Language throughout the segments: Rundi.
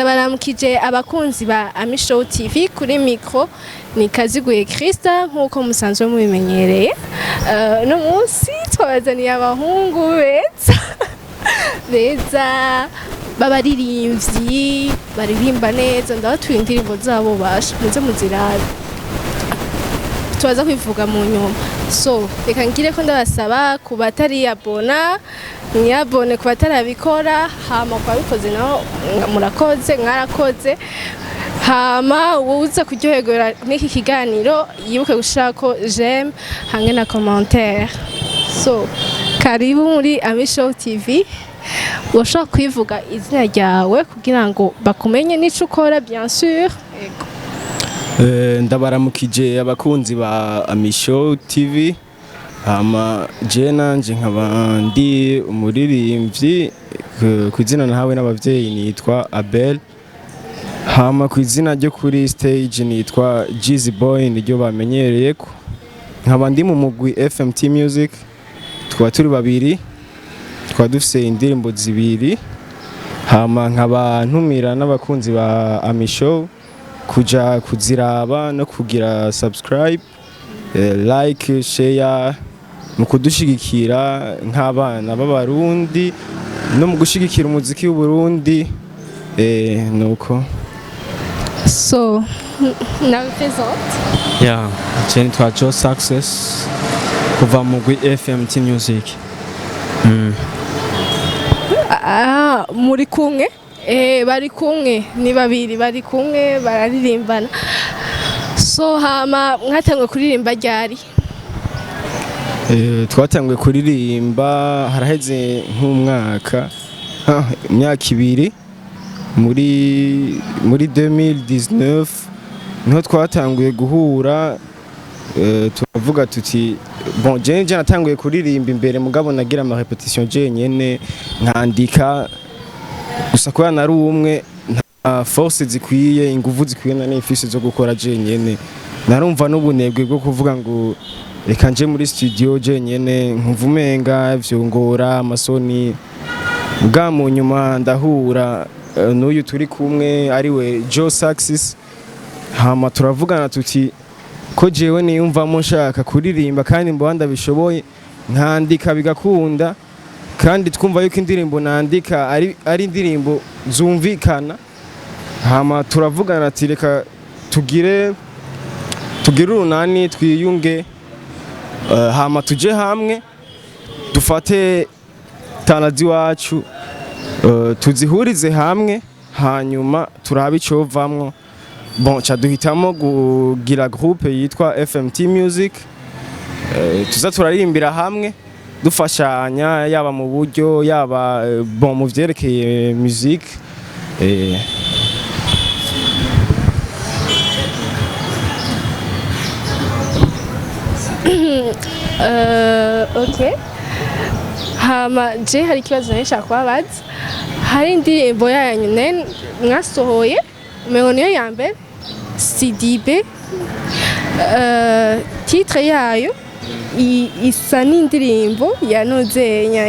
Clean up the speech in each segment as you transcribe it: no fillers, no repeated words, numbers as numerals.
Ndabaramukije abakunzi ba Ami Show TV. Kuri micro ni Kaziguye Krista, nk'uko musanzwe mubimenyereye. Uno munsi twabazaniye abahungu beza beza b'abaririmbyi, baririmba neza. Ndabatuye indirimbo zabo, basha muze muzirabe, tubaza kwivuga mu nyuma. So reka ngire ko ndabasaba, ku batariyabona mwiyabone, ku batarabikora, hama ku babikoze nabo murakoze, mwarakoze. Hama uza kuryoherwa n'iki kiganiro yibuke gushirako j'aime hamwe na commentaire. So karibu muri Ami Show TV. Urashobora kwivuga izina ryawe kugira ngo bakumenye n'ico ukora, bien sûr. Ego. Ndabaramukije abakunzi ba Amishow TV. Hama je nanje nkaba ndi umuririmbyi. Ku izina nahawe n'abavyeyi nitwa Abel, hama ku izina ryo kuri stage nitwa Jeezy Boy, niryo bamenyereye ko. Nkaba ndi mu mugwi FMT Music, tukaba turi babiri, tukaba dufise indirimbo zibiri. Hama nkaba ntumira n'abakunzi ba Amishow kuja kuziraba no kugira subscribe, like, share mu kudushigikira nk'abana b'Abarundi no mu gushigikira umuziki w'Uburundi. Nuko. So nawe présente. Yeah, je nitwa Joe Success kuva mu mugwi FMT Music. Ah, muri kumwe, bari kumwe, ni babiri bari kumwe bararirimbana. So hama mwatanguye kuririmba ryari? Twatanguye kuririmba haraheze nk'umwaka, imyaka 2, muri 2019 niho twatanguye guhura. Turavuga tuti bon, je natanguye kuririmba imbere, mugabo nagira ama répétition jenyene, nkandika gusa kubera nari umwe, nta force zikwiye, inguvu zikwiye nari mfise zo gukora jenyene. Narumva n'ubunebwe bwo kuvuga ngo reka nje muri studio jenyene, nkumva umenga vyongora amasoni. Bwa mu nyuma ndahura n'uyu turi kumwe, ariwe Joe Success. Hama turavugana tuti ko jewe niyumvamo nshaka kuririmba kandi mbona ndabishoboye, nkandika bigakunda, kandi twumva yuko indirimbo nandika ari indirimbo zumvikana. Hama turavugana ati reka tugire urunani, twiyunge, hama tuje hamwe, dufate talent z'iwacu, tuzihurize hamwe, hanyuma turabe icovamwo. Bon, ca duhitamo kugira groupe yitwa FMT Music, tuza turaririmbira hamwe, dufashanya yaba mu buryo, yaba bon, mu vyerekeye musique. Ok, hama je hari ikibazo nari nshaka kubabaza. Hari indirimbo yanyu mwasohoye, umengo niyo ya mbere, CDB. Titre yayo isa n'indirimbo ya Nuzenya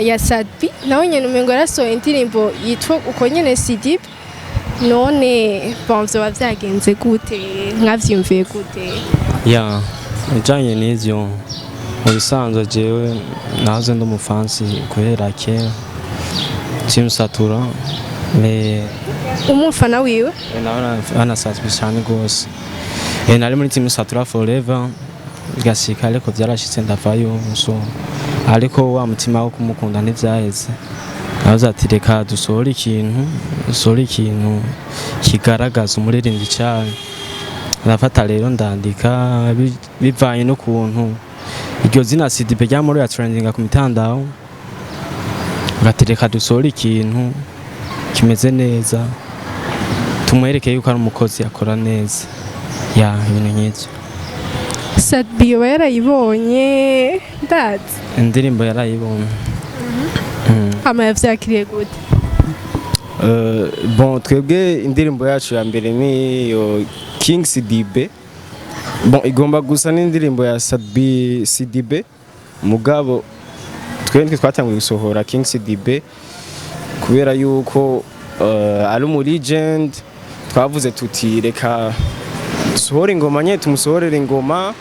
ya Sadbi, nawe nyene umengo yarasohoye indirimbo yitwa uko nyene, CDB. None bon, vyoba vyagenze gute? Mwavyiyumviye gute? Yeah, ibijanye n'ivyo, mu bisanzwe jewe nahoze ndi umufansi guhera kera, Team Satura, mais Umufana wiwe? Nawe cyane rwose. Nari muri Team Satura Forever gashika, ariko vyarashitse ndavayo. So ariko wa mutima wo kumukunda ntivyaheze. Navuze ati reka dusohore ikintu, dusohore ikintu kigaragaza umuririmbyi cyane. Ndafata rero ndandika bivanye n'ukuntu iryo zina CDB ryamuri ya trendinga ku mitandao, ngatereka dusohore ikintu kimeze neza, tumwereke yuko ari umukozi akora neza, ya ibintu nk'ivyo. Sadbi yoba yarayibonye, ndazi? Indirimbo yarayibonye. Hama yavyakiriye gute? Bon, twebwe indirimbo yacu ya mbere niyo King CDB. Bon, igomba gusa n'indirimbo ya Sadbi CDB, mugabo twebwe twatanguye gusohora King CDB. Kubera yuko ari umu legend, twavuze tuti reka dusohore ingoma nye, tumusohorere ingoma,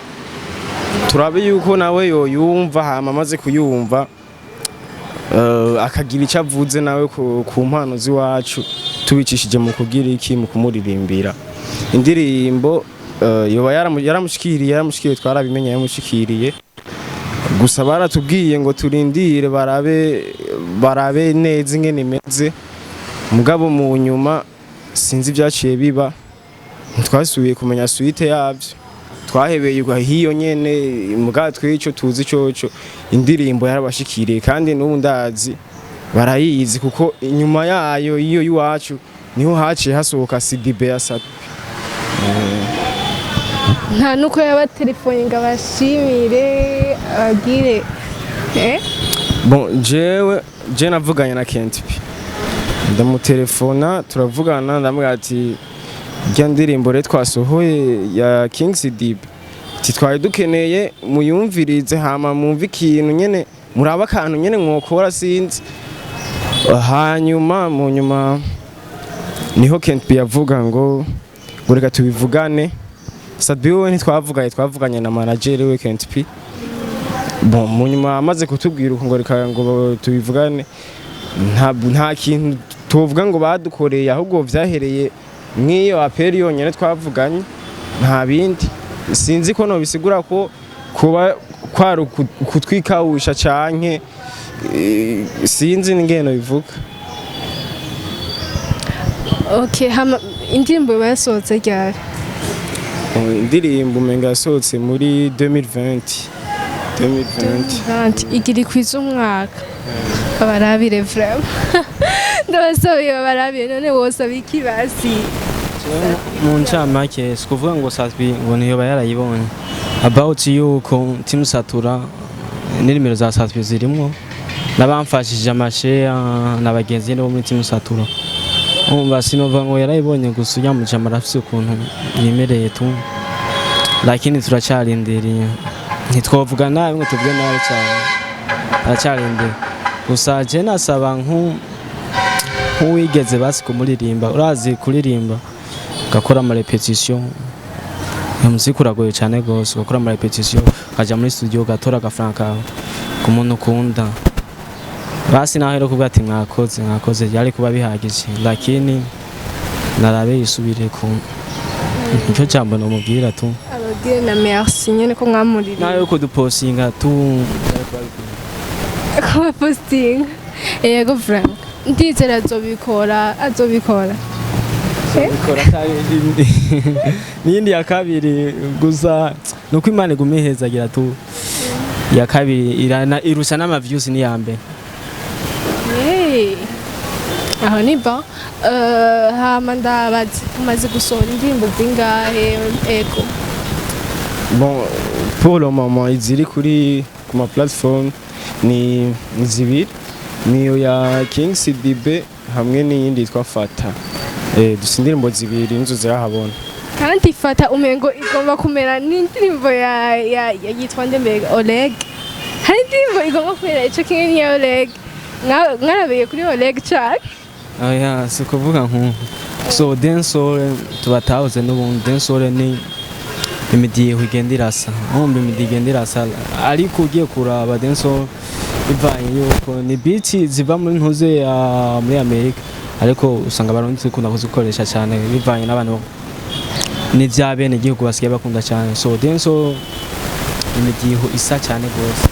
turabe yuko nawe yoyumva, hama amaze kuyumva akagira icyo avuze nawe ku mpano z'iwacu, tubicishije mu kugira iki, mu kumuririmbira indirimbo. Yoba yaramushikiriye, twarabimenye yaramushikiriye. Gusa baratubwiye ngo turindire barabe neza ingene imeze. Mugabo mu nyuma sinzi ibyaciye biba, ntitwasubiye kumenya suite yabyo, twahebeye hiyo nyene. Mugabo twico tuzi coco, indirimbo yarabashikiriye, kandi n'ubu ndazi barayizi, kuko inyuma yayo iyo iwacu niho haciye hasohoka CDB ya Sat. Nta nuko yabatelefone ngo abashimire, ababwire? Bon, jewe je navuganye na Kent P, ndamutelefona, turavugana, ndamubwira ati rya ndirimbo rero twasohoye ya King CDB, ati twari dukeneye muyumvirize, hama mwumve ikintu nyene, murabe akantu nyene mwokora, sinzi. Hanyuma mu nyuma niho Kent P yavuga ngo reka tubivugane. Sadbi we ntitwavuganye, twavuganye na manager we Kent P. Bon, mu nyuma amaze kutubwira uko ngo reka ngo tubivugane, nta kintu tuvuga ngo badukoreye, ahubwo vyahereye mw'iyo appel yonyene twavuganye, nta bindi. Sinzi ko nobisigura ko kuba kwari kutwikawusha canke sinzi n'ingene bivuga. Okay, hama indirimbo yasohotse ryari? Indirimbo umenga yasohotse muri 2020, 2020. 20 igira ikwiza umwaka. Babarabire vraiment, ndabasabiye babarabire. None wosaba iki basi? Mu ncamake, si ukuvuga ngo Satbi ngo ntiyoba yarayibonye, about yuko Team Satura n'inimero za Satbi zirimwo n'abamfashije amasheya na bagenzi bo muri Team Satura. Umva, sinova ngo yarayibonye, gusa ujya mujama arafise ukuntu yemereye tu, lakini turacarindiriye. Ntitwovuga nabi ngo tuvuge nabi cyane, turacarindiriye. Gusa je nasaba nk'uwigeze basi kumuririmba, urazi kuririmba ugakora ama répétition, umuziki uragoye cyane gose, ugakora ama répétition, ukaja muri studio, ugatora agafaranga kawe ku muntu ukunda, basi naho rero kuvuga ati mwakoze, mwakoze, byari kuba bihagije. Lakini narabe yisubire ku nicyo jambo nomubwira tu. Ababwire na merci nyene ko mwamuririye. Nawe kudupostinga tu, byari kuba bikwiye. Kuba posting, yego, vraiment ndizera azobikora, azobikora. Bikora n'iyindi ya kabiri. Gusa nuko Imana iguma ihezagira tu, iya kabiri irana irusha n'ama views n'iya mbere. Hey. Aho ni bon. Hama ndabazi umaze gusohora indirimbo zingahe? Ego. Bon, pour le moment iziri kuri ku ma platform ni zibiri, niyo ya King CDB hamwe n'iyindi yitwa Fata. Dufite indirimbo zibiri nizo zirahabona. Kandi Fata umengo igomba kumera n'indirimbo ya yitwa nde mbega? Oleg. Hari indirimbo igomba kumera ico kimwe n'iya Oleg. Mwarabeye kuri Oleg cane. Oya, si ukuvuga nku so dancehall tuba tahuze n'ubundi dancehall ni imidiho igenda irasa, urumva imidiho igenda irasa, ariko ugiye kuraba dancehall ivanye yuko ni beat ziva muri ntuze ya muri Amerika, ariko usanga abarundi dukunda kuzikoresha cyane bivanye n'abantu n'ivya bene igihugu basigaye bakunda cyane. So dancehall imidiho isa cyane gose,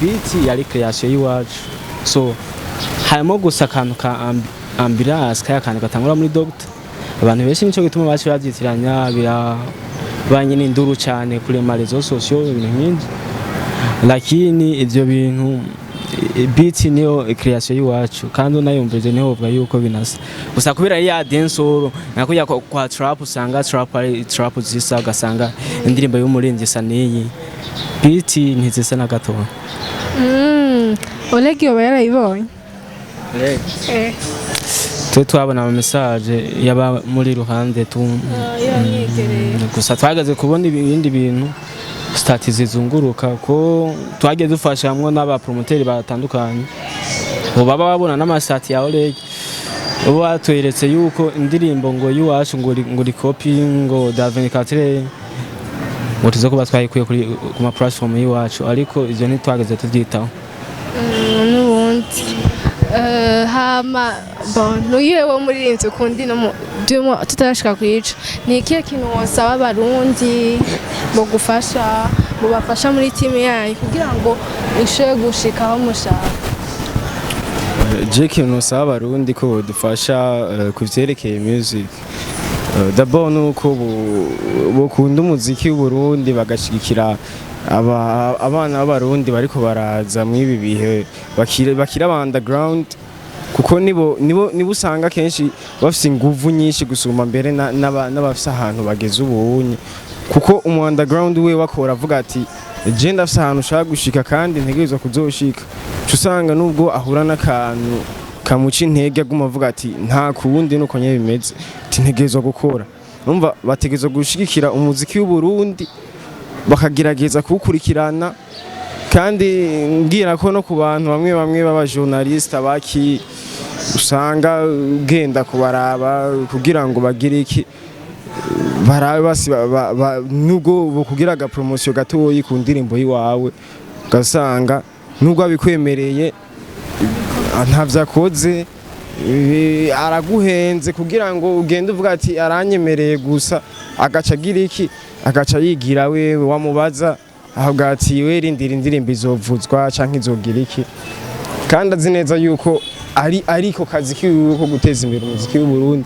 beat yari creation y'iwacu. So harimo gusa akantu ka ambulance, kaya kantu gatangura muri doctor, abantu benshi nico gituma baci bavyitiranya, birabanye n'induru cyane kuri ma réseaux sociaux, ibintu nk'ivyo. Lakini ivyo bintu, beat niyo creation y'iwacu, kandi unayumvije niho uvuga yuko binasa. Gusa kubera ari ya dancehall nako ya kwa trap, usanga trap ari trap zisa, ugasanga indirimbo y'umuririmbyi isa n'iyi, beat ntizisa na gatoya. Oleg yoba yarayibonye? Twe twabona ama message yaba muri ruhande tu. Yamwegereye. Gusa twageze kubona ibindi bintu, stati zizunguruka ko twagiye dufashamwo n'abapromoteri batandukanye. Ubu baba babona n'amasati ya Oleg, ubu batweretse yuko indirimbo ngo y'iwacu ngo ri copy ngo da 24 ngo tuze kuba twayikuye kuri ku ma platform y'iwacu, ariko ivyo ntitwageze tuvyitaho. N'ubundi hama bon, nuyihe wo muririmbyi ukundi no mu byumo tutarashika kwica, ni ikihe kintu wosaba Abarundi bogufasha, bobafasha muri timu yanyu kugira ngo ishobore gushika aho mushaka? Je ikintu nosaba Abarundi ko bodufasha ku vyerekeye music, d'abord nuko bokunda umuziki w'Uburundi, bagashigikira abana b'Abarundi bariko baraza mw'ibi bihe bakiri aba underground, kuko nibo usanga kenshi bafise inguvu nyinshi gusumba mbere n'abafise ahantu bageze ubunye, kuko umu underground we wakora avuga ati: "Je ndafise ahantu ushaka gushika kandi ntegerezwa kuzoshika." Uca usanga nubwo ahura n'akantu kamuca intege, aguma avuga ati: "Nta kuwundi, nuko nyene bimeze," ati: "Ntegerezwa gukora." Numva bategerezwa gushigikira umuziki w'Uburundi, bakagerageza kuwukurikirana. Kandi mbwira ko no ku bantu bamwe bamwe b'abajournaliste baki usanga ugenda kubaraba kugira ngo bagire iki, barabe basi nubwo bokugira aga promotion gatoyi ku ndirimbo yiwawe, ugasanga nubwo abikwemereye ntavyo akoze, araguhenze kugira ngo ugende uvuga ati aranyemereye gusa, agaca agira iki, agaca yigira wewe wamubaza avuga ati: "We rindira, indirimbo izovuzwa canke izogira iki," kandi azi neza yuko ari ariko kazi kiwe ko guteza imbere umuziki w'u Burundi.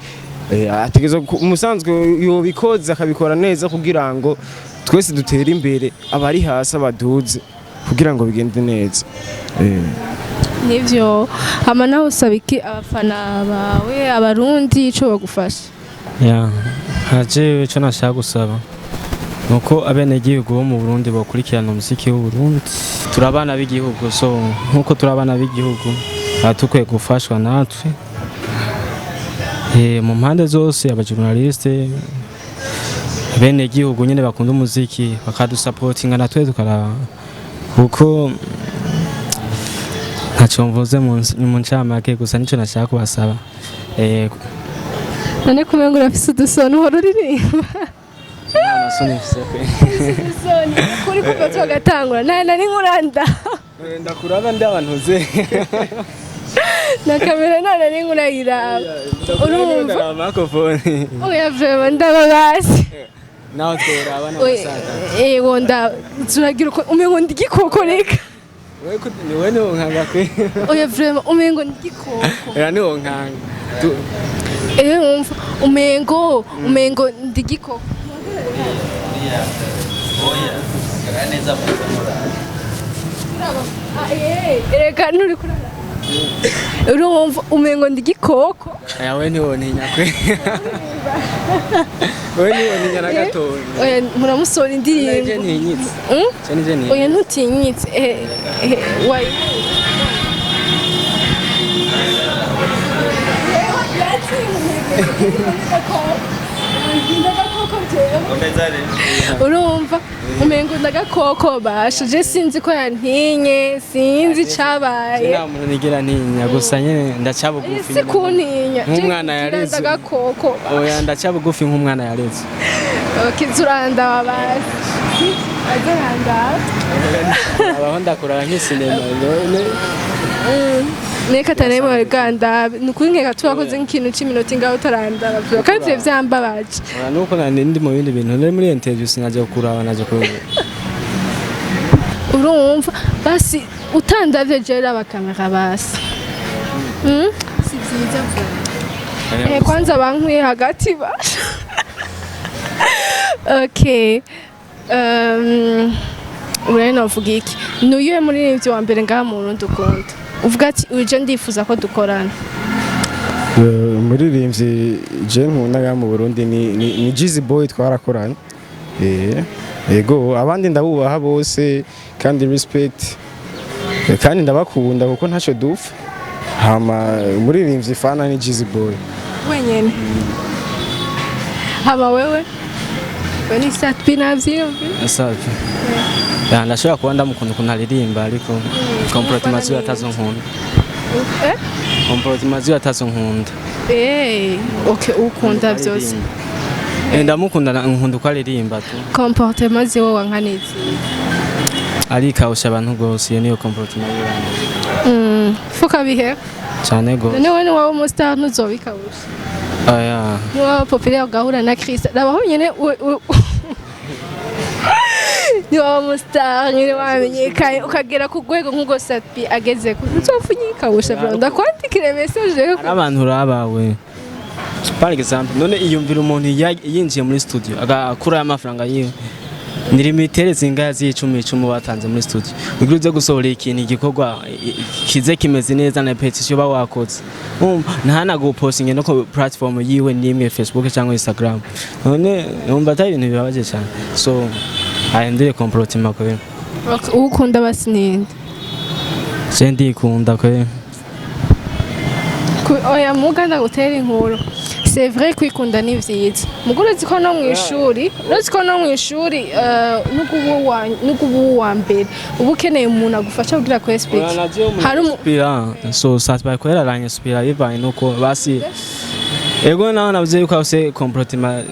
Ategerezwa umusanzwe yobikoze akabikora neza kugira ngo twese dutere imbere, abari hasi abaduze, kugira ngo bigende neza. Nivyo. Hama nawe usaba iki abafana bawe, Abarundi, ico bagufasha? Ya, haje ico nashaka gusaba nuko abenegihugu bo mu Burundi bokurikirana umuziki w'u Burundi. Turi abana b'igihugu, so nkuko turi abana b'igihugu tuba dukwiye gufashwa natwe mu mpande zose, abajournaliste, abenegihugu nyine bakunda umuziki, bakadusapotinga natwe tukaraba, kuko ntacyo mvuze mu ncamake, gusa nico nashaka kubasaba. None kumengo urafise udusoni, uhora uririmba? Nta masoni mfise pe. Udusoni kuri kuva tugatangura nta nari nkuranda. Ndakuraba ndi abantu ze. Na kamera nta nari nkurayiraba, urumva? Microphone. Oya, vraiment ndababasi. Naho tworaba. Oya, yego, nda turagira uko umengo ndi igikoko, reka. Niwe niwo nkanga kwe. Oya, vraiment umengo ndi igikoko. Oya, niwo nkanga. Wumva umengo ndi igikoko. Oya, neza. Ah, reka nturi kurara, urumva umengo ndi igikoko. Oya, we niwo ntinya kwe, we niwo ntinya na gatoya. Oya, muramusora Nije indirimbo. ntinyitse. Mm? Je nije ntinyitse. Oya, ntutinyitse. Wayi urumva umengo ndagakoko basha, je sinzi ko yantinye, sinzi icabaye. Nta muntu nigera ntinya, gusa nyine ndaca bugufi. Si kuntinya. Nk'umwana yareze. Ndagakoko. Oya, ndaca bugufi nk'umwana yareze. Kizurandaba basi, azurandaba. Abaho ndakuraba nk'isinema none. Neka tanemo gandabe, nukuri nkeka twakoze nk'ikintu c'iminota ingaho utarandaba vuba, kandi ivyo vyambabaje. Oya, nuko nari ndi mu bindi bintu, nari muri interview, sinajya kuraba, najya kuraba. Urumva basi utandavye, jewe raba kamera basi. Si vyiza vuba. Kwanza bankwiye hagati basha. Okay, urari novuga iki? Nuyuhe muririmbyi wa mbere ngaha mu Burundi ukunda, uvuga ati: "Uje ndifuza ko dukorana"? Umuririmbyi je nkunda ngaha mu Burundi ni Jizzy Boy, twarakoranye. Yego, abandi ndabubaha bose kandi respect. Kandi ndabakunda kuko ntacyo dupfa. Hama umuririmbyi fana ni Jizzy Boy. Wenyene. Hama wewe, we ni Sat-B, navyiyumvi. Safi. Ya, ndashobora kuba ndamukunda ukuntu aririmba, ariko comportement ziwe atazo nkunda. Eh? Comportement ziwe atazo nkunda. Okay, ukunda byose? Ndamukunda, nkunda uko aririmba tu. Comportement ziwe wanka nizi? Arikawusha abantu gose, iyo niyo comportement yiwe. Fuka bihe. Cyane gose. None wowe niwaba umustar ntuzobikawusha? Aya. Niwaba populaire ugahura na Chris, rabaho nyene niwaba umustar nyene wamenyekanye ukagera ku rwego nk'ubwo Sat-B agezeko, ntuzopfa unyikawusha bro? Ndakwandikire message. Hari abantu urabawe, par exemple, none iyumvira umuntu yinjiye muri studio agakura amafaranga yiwe, ni limitere zingahe z'icumi icumi batanze muri studio kugira uze gusohora ikintu, igikorwa kize kimeze neza na petition ba wakoze. Umva, ntanagupostinge no ku platform yiwe nimwe, Facebook cyangwa Instagram. None numva atari ibintu bibabaje cyane, so ahindure comportement kwe. Okay, ukunda basi ninde? Je ndikunda kwe. Oya muga, ndagutera inkuru. C'est vrai, kwikunda ni vyiza. Muga urazi ko no mw'ishuri, urazi ko no mw'ishuri nuko uba uwa mbere uba ukeneye umuntu agufasha kugira ku explique. Hari Spira so Sat-B kubera aranyinspira bivanye nuko basi ego naho navuze yuko afise comportement,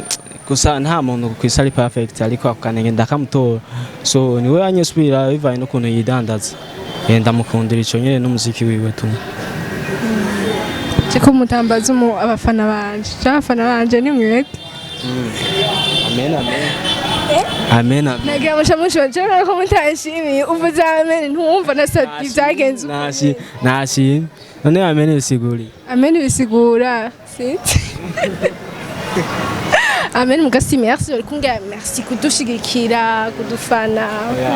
gusa nta muntu kwisi ari perfect, ariko ako kanenge ndakamutora, so niwe yanyinspira bivanye n'ukuntu yidandaza. Ndamukundira ico nyene n'umuziki wiwe tu. Ceko mutambaza abafana banje, canke abafana banje ni mwebwe. Amen, amen, amen, amen. Nagira musha mushonje ko mutanshimiye. Uvuze amen, ntiwumva na Sat-B vyagenze uko. Nashi nashi, none amen bisiguri? Amen bisigura, sinzi, amen mugasi, merci, uri kumbwira merci kudushigikira, kudufana.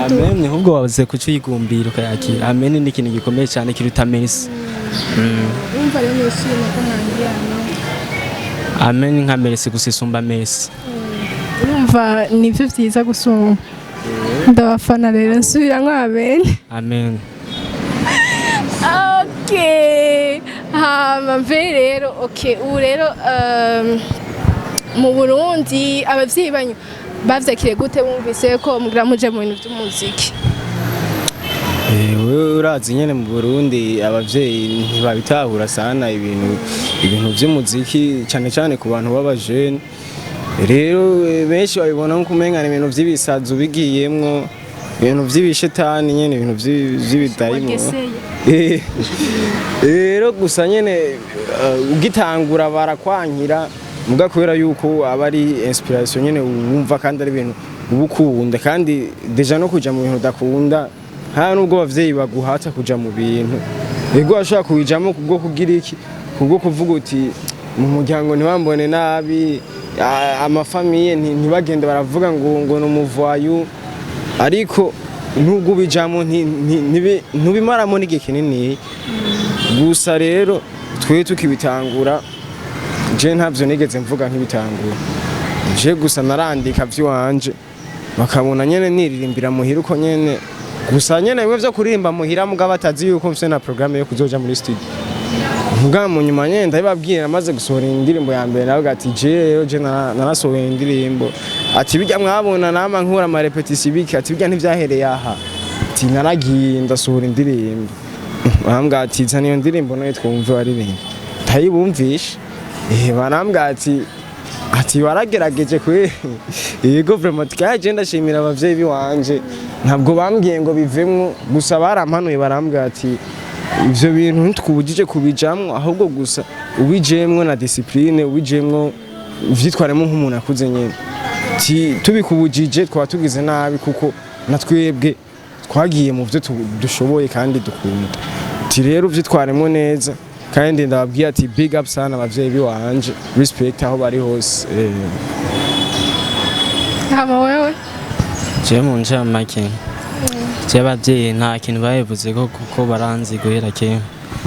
Amen ahubwo wabuze kuco uyigumbira ukayakira. Amen ni ikintu gikomeye cyane kiruta merci. Urumva rero nishimye ko mwangiye amen. Amen nka merci, gusa isumba merci. Urumva nivyo vyiza gusumba. Ndabafana rero, nsubiramwo amen. Amen. Okay, hama mve rero, okay, ubu rero mu Burundi abavyeyi banyu bavyakiriye gute bumvise ko mugira muje mu bintu vy'umuziki? Wewe urazi nyene mu Burundi abavyeyi ntibabitahura sana ibintu vy'umuziki, cyane cyane ku bantu b'abajene. Rero benshi babibona nko kumenga ni ibintu vy'ibisazi ubigiyemwo, ibintu vy'ibishetani nyene, ibintu vy'ibidayimoni. Wageseye. Rero gusa nyene ugitangura barakwankira, muga kubera yuko aba ari inspiration nyene wumva kandi ari ibintu uba ukunda, kandi déjà no kuja mu bintu udakunda nta nubwo abavyeyi baguhata kuja mu bintu. Ego washobora kubijamo kubwo kugira iki, kubwo kuvuga uti mu muryango ntibambone nabi, amafamiye ntibagende baravuga ngo ni umuvayu. Ariko nubwo ubijamo ntubimaramo n'igihe kinini. Gusa rero twe tukibitangura, je ntavyo nigeze mvuga nk'ibitangura. Je gusa narandika vy'iwanje, bakabona nyene niririmbira muhira uko nyene, gusa nyene bimwe vyo kuririmba muhira, mugabo batazi yuko mfise na programme yo kuzoja muri studio. Muga mu nyuma nyene ndabibabwira maze gusohora indirimbo ya mbere, navuga ati je rero je narasohoye indirimbo, ati bijya mwabona nama nkura ama répétition biki, ati bijya ntivyahereye aha, ati naragiye ndasohora indirimbo. Barambwira ati zana iyo ndirimbo nayo twumve waririmba. Ndayibumvisha, barambwira ati waragerageje kwe. Yego, vraiment kaje ndashimira abavyeyi biwanje, ntabwo bambwiye ngo bivemwo, gusa barampanuye, barambwira ati ivyo bintu ntitwubujije kubijamwo, ahubwo gusa ubijemwo na discipline, ubijemwo uvyitwaremo nk'umuntu akuze nyene. Ti tubikubujije twaba tugize nabi, kuko na twebwe twagiye mu byo dushoboye kandi dukunda. Ti rero uvyitwaremo neza. Kandi ndababwiye ati big up sana abavyeyi biwanje, respect aho bari hose. Hama wewe? Jewe mu ncamake, jewe abavyeyi nta kintu babivuze ko, kuko baranzi guhera kera,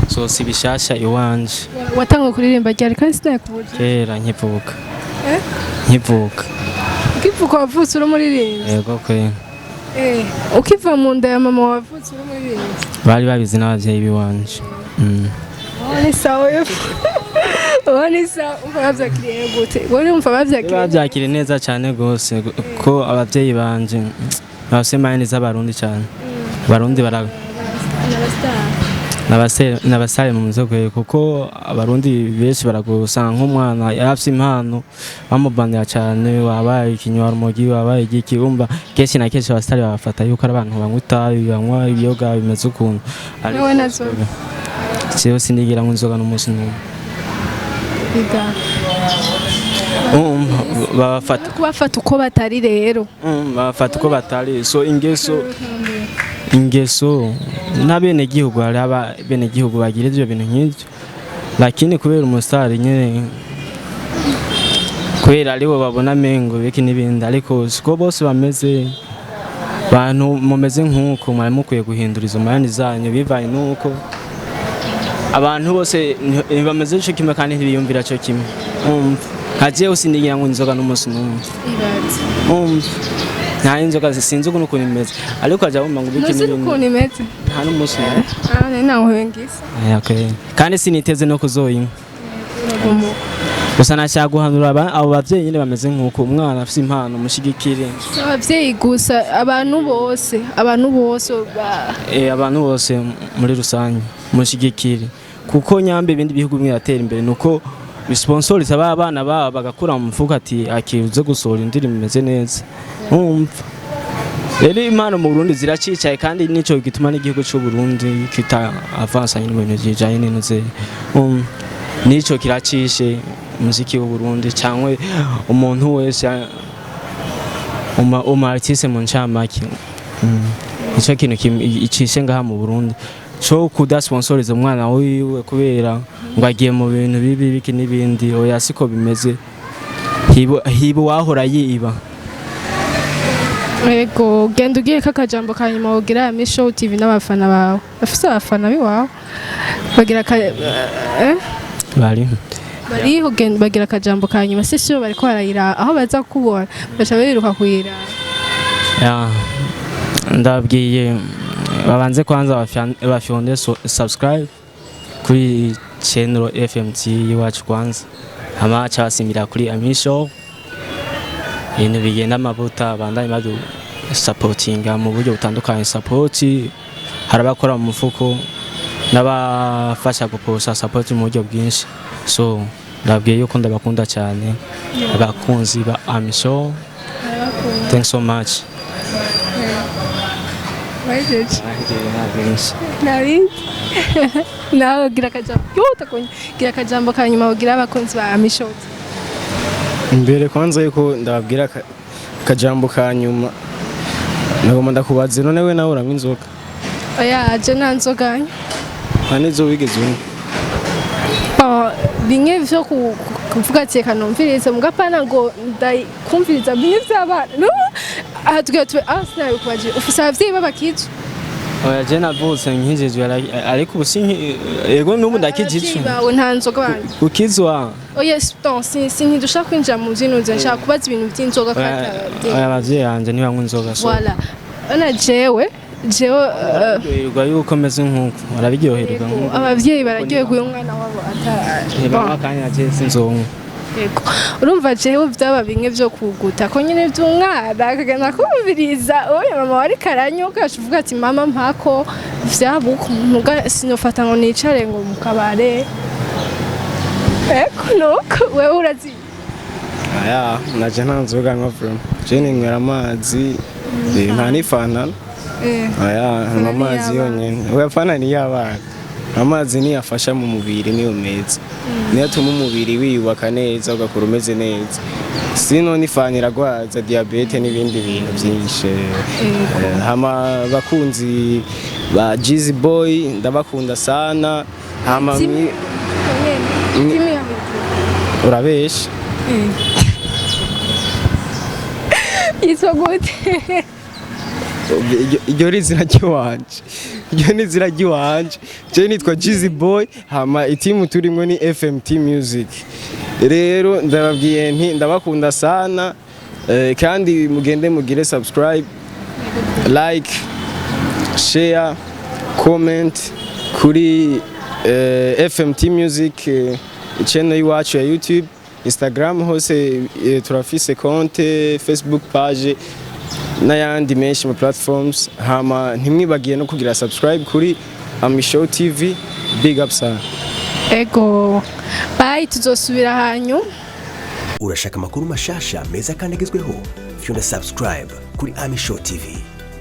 so si bishasha iwanje. Watanguye kuririmba ryari kandi sinakubuje? Kera nkivuka. Eh? Nkivuka. Ukivuka wavutse uri umuririmbyi? Yego kwe. Ukiva mu nda ya mama wavutse uri umuririmbyi? Bari babizi n'abavyeyi biwanje. Oh, ni sawa yo. Oh, ni sawa. Umva bavyakiriye gute? Wowe umva bavyakiriye? Bavyakiriye neza cyane gose, ko abavyeyi banje bafise mayini z'abarundi cyane, abarundi bara N'abastar. N'abasare mu nzoga, kuko Abarundi benshi baragusanga nk'umwana yarafise impano, bamubanira cyane: wabaye ikinywa rumogi, wabaye igiki. Wumva kenshi na kenshi abasitari babafata yuko ari abantu banywa itabi, banywa ibiyoga, bimeze ukuntu. Ariko Wewe nazo? Jewe sinigera nywa inzoga n'umunsi n'umwe. Biga. Babafata kubafata uko batari rero. Babafata uko batari. So ingeso n'abenegihugu, hari abenegihugu bagira ivyo bintu nk'ivyo, lakini kubera umusitari nyene, kubera aribo babona mengo biki n'ibindi, ariko siko bose bameze. Bantu mumeze nk'uko, mwari mukwiye guhindura izo mayani zanyu, bivanye n'uko abantu bose ntibameze co kimwe kandi ntibiyumvira co kimwe. Umva, nka jewe sindigira ngo inzoga n'umunsi n'umwe. Ibaze. Umva, nta inzoga, sinzi ukuntu imeze, ariko aja wumva ngo biki Ntuzi n'ibindi. ukuntu imeze? Nta n'umunsi n'umwe. Ah, nari nawe ngisa. Okay. Kandi siniteze no kuzoyinywa. Gusa nashaka guhanura abo bavyeyi nyine bameze nk'uko, umwana afise impano mushigikire. Si abavyeyi gusa, abantu bose, abantu bose. Abantu bose muri rusange mushigikire, kuko nyambe ibindi bihugu bimwe biratera imbere nuko bisponsoriza ba bana babo, bagakura mu mufuka ati akiruze gusohora indirimbo imeze neza. Umva rero, impano mu Burundi ziracicaye, kandi nico gituma n'igihugu cy'u Burundi kita avansa nyine mu bintu bijanye n'intuze. Nico kiracishe umuziki w'u Burundi cyangwa umuntu wese, uma artiste mu ncamake. Nico kintu icishe ngaha mu Burundi co kudasponsoriza umwana wiwe kubera ngo agiye mu bintu bibi, biki n'ibindi. Oya, siko bimeze. Hiba wahora yiba. Ego, genda ugiye kakajambo ka nyuma wogira ya Show TV n'abafana bawe. Bafise abafana biwawe bagira ka Bari. Bariho, genda bagira akajambo ka nyuma. Si sio bariko barayira aho baza kubona baca biruka kuyira. Ya, ndabwiye babanze kwanza bafyonde subscribe kuri channel FMT iwacu kwanza, hama aca basimbira kuri Amisho, ibintu bigenda amavuta, bandanye badu supportinga mu buryo butandukanye. Support, hari abakora mu mufuko n'abafasha guposta support mu buryo bwinshi. So ndabwiye yuko ndabakunda cyane, abakunzi ba Amisho, thanks so much. Bajeje nabindi nawe gira akajambo yuta, gira akajambo ka nyuma wogira abakunzi ba Amisho. Imbere kwanza yuko ndababwira akajambo ka nyuma, nagomba ndakubaze: none we nawe uranywa inzoga? Oya, je nta nzoga. Nta n'izo wigeze unywa? Bon, bimwe vyo kuvuga ati reka numvirize, mugapana ngo ndakumviriza bimwe vy'abana. No aha tugiye tube ah sinabikubaje, ufise abavyeyi b'abakizwa? Oya, je navutse nkijijwe, ariko ubu sinki, yego, n'ubu ndakijijwe. Abavyeyi bawe nta nzoga banywa? Gukizwa? Oya, non, si ntidushaka kwinjira mu vy'inuze, nshaka kubaza ibintu vy'inzoga ko Oya. ata Oya, abavyeyi banje ntibanywa inzoga, so Voilà, ona jewe bararyoherwa yuko meze nk'uko, barabiryoherwa nk'uko. Abavyeyi bararyoherwa iyo umwana wabo ata Ntibanywa, kandi na je sinzonywa. Yego, urumva jewe vyaba bimwe vyo kuguta ko nyene vy'umwana akagenda kumviriza oya mama wari karanywa, ugaca uvuga ati mama mpako vyabuko muga sinofata ngo nicare ngo mu kabare. Ego, nuko wewe urazi. Aya, naje nta nzoga nywa vraiment, je ninywera amazi, nta n'ifanta. Aya, nywa amazi Ni y'abana. yonyene. Oya, fanta ni y'abana. Amazi niyo afasha mu mubiri, niyo meza, niyo atuma umubiri wiyubaka neza, ugakura umeze neza. Sino n'ifanta iragwaza diabète n'ibindi bintu byinshi. Hama bakunzi ba Jeezy Boy, ndabakunda sana. Hama Timu ya urabesha. Yitwa gute? Iryo ni izina ry'iwanje, iryo ni izina ry'iwanje. Je nitwa Jeezy Boy, hama itimu turimo ni FMT Music. Rero ndababwiye nti ndabakunda sana, kandi mugende mugire subscribe, like, share, comment kuri FMT Music, channel y'iwacu ya YouTube, Instagram, hose turafise konte, Facebook page n'ayandi menshi mu platforms. Hama ntimwibagiye no kugira subscribe kuri Ami Show TV. Big up sana. Ego, bye, tuzosubira hanyu. Urashaka amakuru mashasha meza kandi agezweho? Fyonda subscribe kuri Ami Show TV.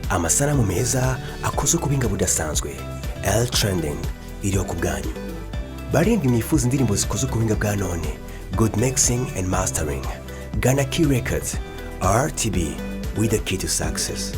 Amasanamu meza akozwe ku buhinga budasanzwe. L Trending iriho ku bwanyu. Barindwi mwifuza indirimbo zikozwe ku buhinga bwa none, good mixing and mastering, gana Key Records, RTB with the key to success.